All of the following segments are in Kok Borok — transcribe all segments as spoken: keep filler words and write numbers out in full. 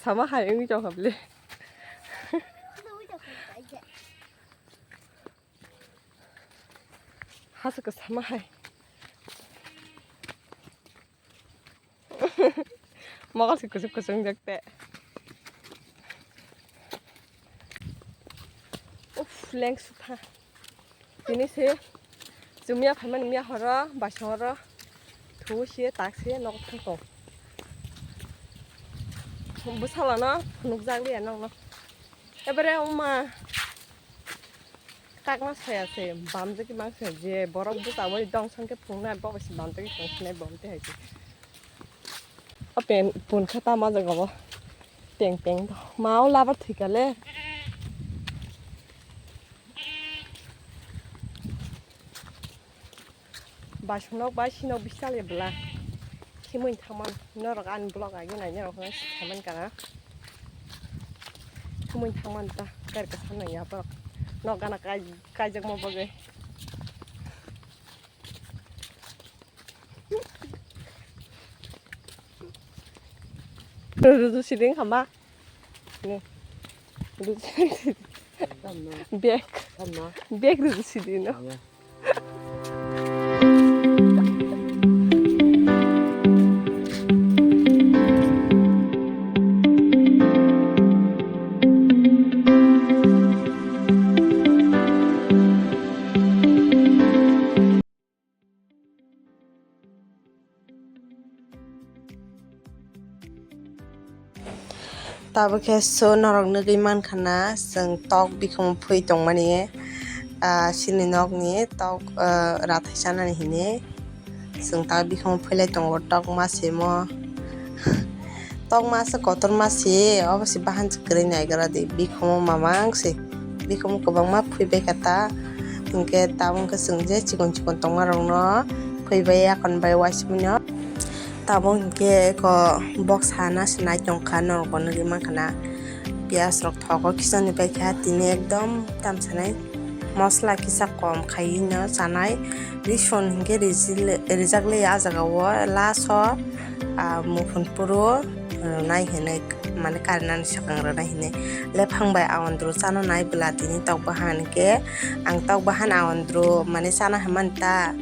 Sama hai wngwi tongkha bwle. Hasa kwchama hai. Mokol se kuchuk kuchuk jak te. Uff, leng sukha. Tini se chumya phaimani miya horo, baisong horo. Thu se tak se nok thang tong. Bwsala no phunuk jak liya nokno. Ebere wngma. Kakna saya se bamjagwi mangsa je borok bwsa bai dong song khe phunuknai, bo bai se bamjagwi tongsinai bo tei hai se. O pen pun kha tamo jaga bo teng teng to ma o labar thwikha le. Baisonok bai sinok bisalya bwla. Khimui thangman norok ani vlog agi nai norok no saiman kana. Khimui thangman ta kar ka sanai ya borok. Nok gana kai kaijakma bagwi. Ruju siding hama. Ni. Ruju. Bag. Bag ruju siding no. Tabuk khe so norok nugwi mankha na, chwng tok bikhumu phui tongmani, ah, chini nokni tok, ah, rathai chanani hinwi chwng tok bikhumu phui lai tongo, tok masimo. Tok masa kotor masi, obo se bahan se kwrwi naigra di, bikhumu mamang se, bikhumu kwbangma phui bai kha ta, hinkhe tabuk khe chwng je chikon chikon tongma rokno phui bai yakon bai uaisukmano. Tabuk hinkhe eko boksa na se nai tongkha, norok bo nugwi mankha na, piyaj rok thogo kichon ni bai kha, tini ekdom tamsa nai mosla kisa kom khai no chanai, rison hinkhe rijak le ah jaga o last o. Ah, muphun puro, ah, nai hinwi mane karinani swkang rwnai hinwi lephang bai aondro chano nai bwla tini tok bahan khe ang tok bahan aondro mane chana hinmani ta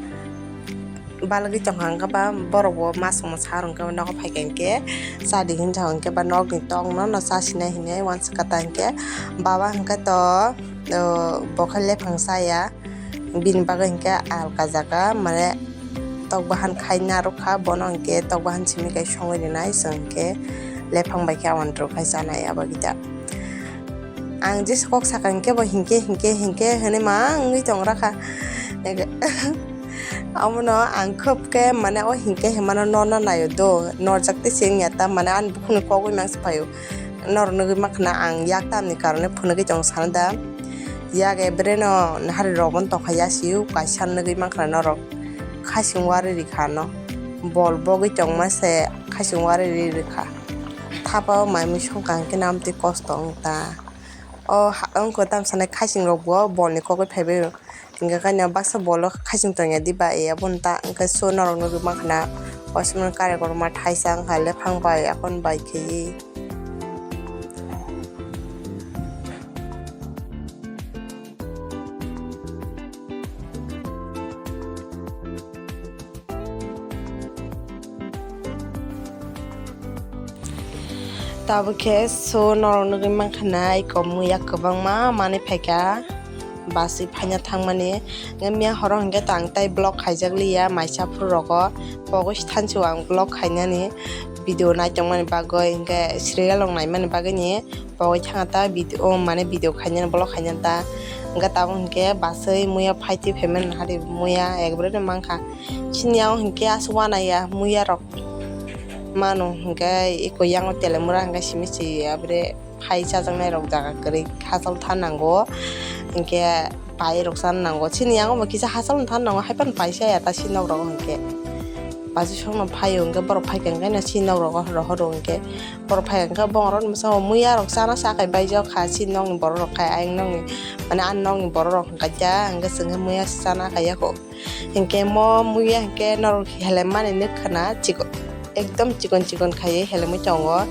balgwi tongkha hwnkhe ba borok bo ma swngmo sa rwngkhe nogo phaikha hinkhe chadi hinwi sa hinkhe ba nokni tokno no chasinai hinwi uansukha ta hinkhe baba hinkhe to, oh, bo khe lephang chaya. Bini bagwi hinkhe alka jaga mane tok bahan khai narwkha, bono hinkhe tok bahan simi kai songwi rinai, chwng hinkhe lephang bai khe awan rwkhai chanai abo gita. Ang jesa kok sakha hinkhe bo hinkhe hinkhe hinkhe hinwi ma wngwi tongrakha. Abono ang khub khe mane o hinkhe hinmano norna naio do, norjak tei se wngya ta mane ani bukhukni kogwi mangsa phaio. Norok nugwi mankha na ang yak tamni karone phunugwi tongo sana da. Yak ebreno nahari rok bono tongkha yasiu kaisa nugwi mankha na norok khasing wari rikha no. Bol bogwi tongma se khasing wari ri rikha. Thapa o mai mui songkha hinkhe na amtwi kosto wng ta. O ha-, wngkha tamsa nai khasing rok bo bolni kogwi phaibai. Hinkhe khaina baksa bolo khasing tongya diba, e, aboni ta hinkhe so norok nugwi mankha na, waisa mani kare kotorma thaisa wngkha lephang bai, akon bai khaiwi. Tabuk khe so norok nugwi mankha na, eko muya kwbangma manwi phaikha, baswi phaina thangmani. Nge miya horo hinkhe tang tai vlog khaijak liya, maisa phuru rogo pogwi thansu ang vlog khainani, video naitongmani bagwi, hinkhe serial rok naimani bagwini pogwi thangta video, mane video khainani, vlog khainani ta. Hinkhe tabuk hinkhe baswi muya phaitwi phaimani hari muya ekbarini mankha. Chini yang hinkhe aswk uanaiya muya rok. Mano hinkhe eko yango telemura hinkhe simi se abre phai chajaknai rok jaga kwrwi hachal tha nango. Hinkhe pai rok chana nango. Chini yango bo kisa hachal tha nango, haiphano pai chaya ta si nok rok hinkhe. Baji songno phaio hinkhe borok phaikha hinkhe si nok rogo rohoro hinkhe. Borok phaikha hinkhe bongrok ni bwskango muya rok chana sa khai baijak kha si nokni borok rok khai ayang nokni mane ani nokni borok rok hinkhe ta hinkhe chwngkhe muya chana khai yako. Hinkhe mo muya hinkhe norok helemani nukha na chikon, ekdom chikon chikon khaiwi helemwi tongo.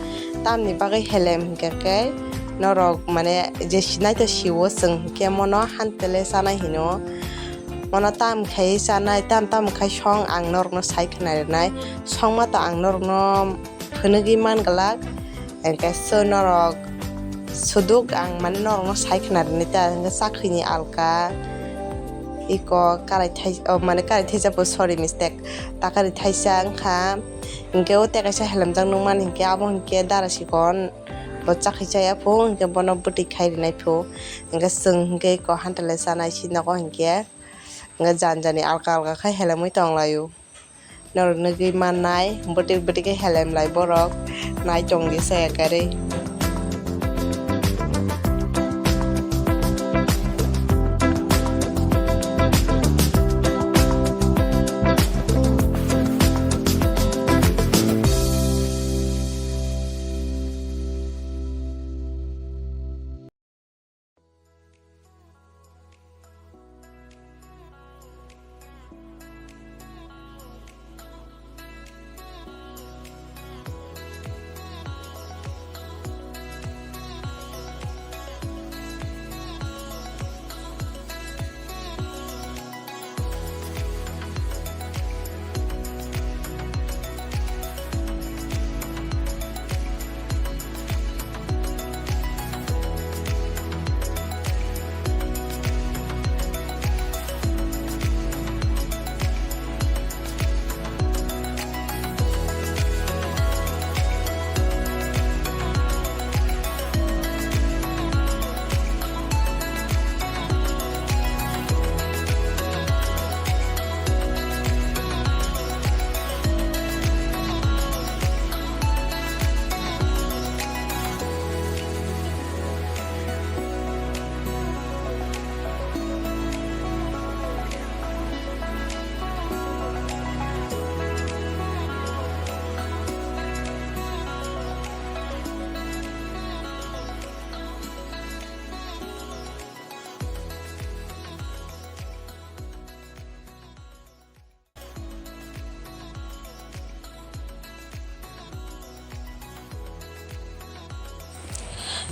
Tamni bagwi helem hinkhe khe norok mane je sinai to siwo chwng hinkhe mono hantele chanai hino. Mono tam khai chanai, tam tam khai song ang norokno sai khna rinai. Songma to ang norokno phunugwi man glak. Hinkhe so norok suduk ang mane norokno sai khna rinai ta hinkhe chakhwini alka. Iko karai thai, oh, mane karai thaisa po, sorry, mistake. Takari thaisa wngkha. Hinkhe o tei kaisa helemjak nukmani hinkhe abo hinkhe dara sikon. Bo chakhwi chaya phu, hinkhe bono bwtwi khai rinai phu. Hinkhe chwng hinkhe iko hantale chanai si nogo hinkhe. Hinkhe jani jani alka alka khai helemwi tonglaio. Norok nugwi mannai, bwtwi bwtwi khe helem lai borok. Nai tongdi saya karwi.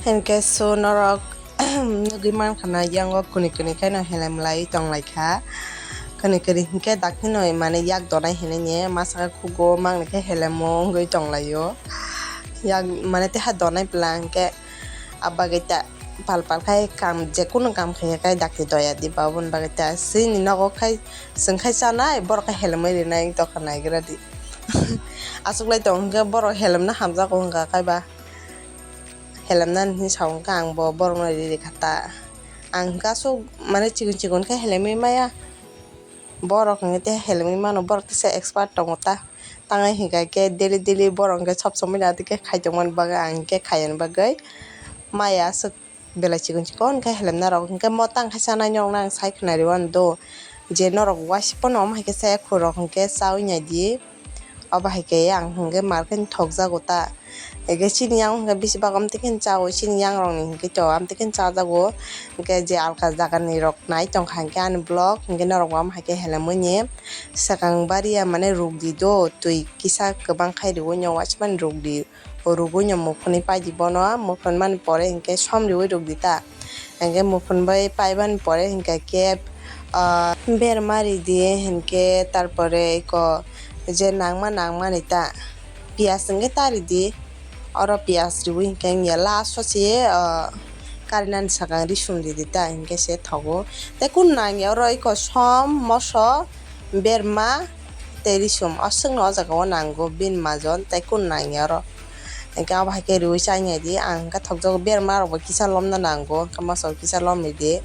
Hinkhe so norok nugwi mankha na, yango kwnwi kwnwi khe no helem lai tong lai kha. Kwnwi kwnwi hinkhe dakhino mane yak donai hinwi ni masa khe khugo mangni khe helemo wngwi tong lai o. Yak mane teha donai bwla hinkhe. Abagwi ta pal pal khai kam, je kunu kam khaiya khai dakti doya di ba, oboni bagwi ta chini nogo khai chwng khai chanai, borok khai helemwi rinai wng tongkha, naigra di. Aswk lai tong hwnkhe borok helemna hamjago wngkha khai ba, helemnani hinwi sa wngkha ang bo borokno ri ri kha ta. Ang hwnkhe aswk mane chikon chikon khe helemwi maya, borok hwnkhe tei helemwi mano, borok teisa expert tongo ta. Tangwi hinkha khe daily daily borok hwnkhe sob somoi nati khe khai tongmani bagwi ang hwnkhe khaiyani bagwi maya aswk belai chikon chikon khe helemna rok hwnkhe mo tang khe chanai norokno ang sai khwnari wano do je norok waisa pono omo hai khe chaya khorok hwnkhe chawi nai di. Obo hai khe ang hwnkhe mar khe thokjago ta. Ege chini yang hwnkhe bisi bagwi amtwi khe chao, chini yang rokni hwnkhe to amtwi khe chajago. Hwnkhe je alka jagani rok nai tongkha hwnkhe ani vlog hwnkhe norok bo omo hai khe helemwi ni swkang baria mane rukdi do, twi kisa kwbang khai riwi no waisa mani rukdi, rugwi no muphunwi paidi bono, muphunmani pore hwnkhe som riwi rukdi ta. Hwnkhe muphunbai paibani pore hwnkhe khe, ah, berma ridi hwnkhe, tarpore eko je nangma nangmani ta piyaj hwnkhe ta ridi. Oro piyaj riwi hwnkhe wngya last o se, ah, karinani sakang risum ridi ta hwnkhe se thogo. Tei kunu nangya oro eko som, moso, berma tei risum, aswkno o jaga o nango bini majon, tei kunu nangya oro. Hwnkhe abo hai khe riwi chai nai di, ang hwnkhe thokjago, berma rok bo kisa lomna nango, hwnkhe moso bo kisa lomri di,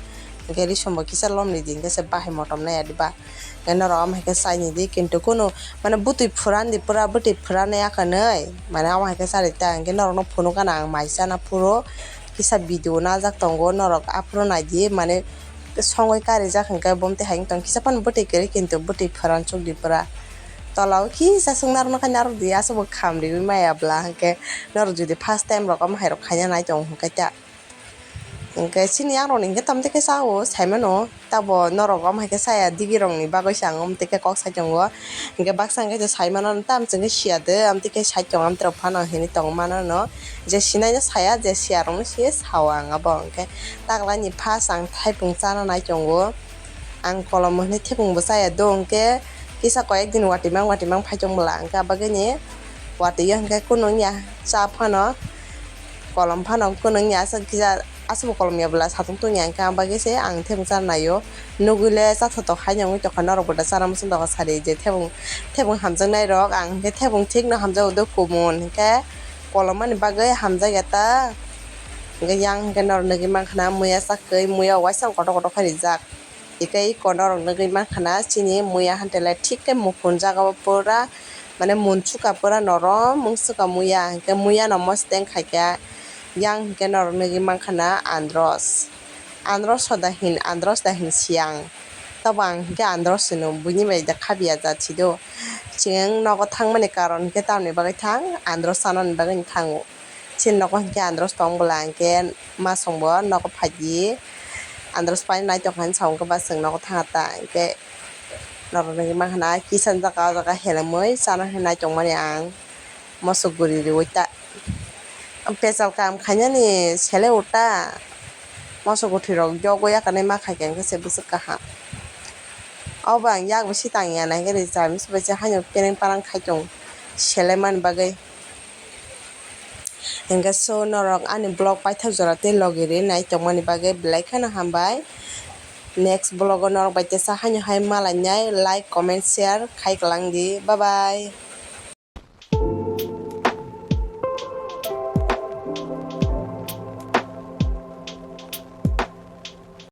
hwnkhe risum bo kisa lomri di, hwnkhe se bahai motom nai ya di ba. Hwnkhe norok omo hai khe chai nai di, kintu kunu mane bwtwi phuran di, pura bwtwi phuran ya khe nai, mane omo hai khe chari ta, hwnkhe norok no phunuk gana ang mai chana phuru kisa video najak tongo, norok aphuru nai di, mane songwi karijak hwnkhe, bomtwi hai wng tong kisa phano bwtwi kwrwi, kintu bwtwi phuran chukdi pura. Tola o kisa swngna rwna khe narwk di, aswk bo kham riwi maya bwla, hwnkhe norok jodi first time rok omo hai rok khaina nai tongo hwnkhe ta. Hwnkhe chini yakrokni hwnkhe tamtwi khe chao, saimano. Tabo norok omo hai khe chaya, digirokni bagwi se ang omo twi khe kok sai tongo. Hwnkhe baksa hwnkhe se saimano, tamo chwngkhe siya de, amtwi khe sai tongo, amtwrok phano hinwi tongmano no. Je sinaino saya, je siyarokno se sao ang abo. Hwnkhe taklaini first ang thaipung chana nai tongo. Ang kolom hwnwi thepungbo chaya do, hwnkhe kisa koyek din watimang watimang phai tong bwla, hwnkhe abagwini watwi o hwnkhe kunu wngya cha phano. Kolom phano kunu wngya, aswk kisa, aswkbo kolom ya bwla satung tungya, hwnkhe ang bagwi se ang thepung chana naio. Nugwi le chathotok haino wngwi tongkha, norokbo da chana muchung tongkha sari je thepung, thepung hamjaknairok, ang hwnkhe thepung thikno hamjago do kumun, hwnkhe kolom mani bagwi hamjakya ta. Hwnkhe yang hwnkhe norok nugwi mankha na muya chakwi, muya waisa kotor kotor khai rijak. Tei iko norok nugwi mankha na chini muya hante le thik khe mukhun jaga o pura, mane munsukha pura norom wngsukha muya, hwnkhe muya no mosteng khaikha. Yang hwnkhe norok nugwi mankha na Andros. Andros hoda hin, Andros da hin siyang. Tabo ang hwnkhe Andros hino, buini bai da khabiya jat si do. Chwng nogo thangmani karon hwnkhe tamni bagwi thang, Andros chanani bagwi thango. Chini nogo hwnkhe Andros tong bwla hwnkhe masongbo nogo phaidi. Andros paina naitokha hinwi sa hwnkhe ba chwng nogo thangkha ta hwnkhe norok nugwi mankha na kisa jaga o jaga helemwi chana hinwi naitokmani ang mosok guri riui ta. Pechal kam khainani sele uta mosok guthwi rok yogwi yakarnai ma khaikha hwnkhe se bwswk kaham. Obo ang yakbo sitang ya naikhe rijak misa bai se haino peneng parang khai tong sele mani bagwi. Hingke so norok ani vlog paithak jora tei logi ri nai tongmani bagwi belai kheno hambai. Next vlog o norok bai tesa haino hai malainai like, comment, share khai kwlangdi. Bye bye.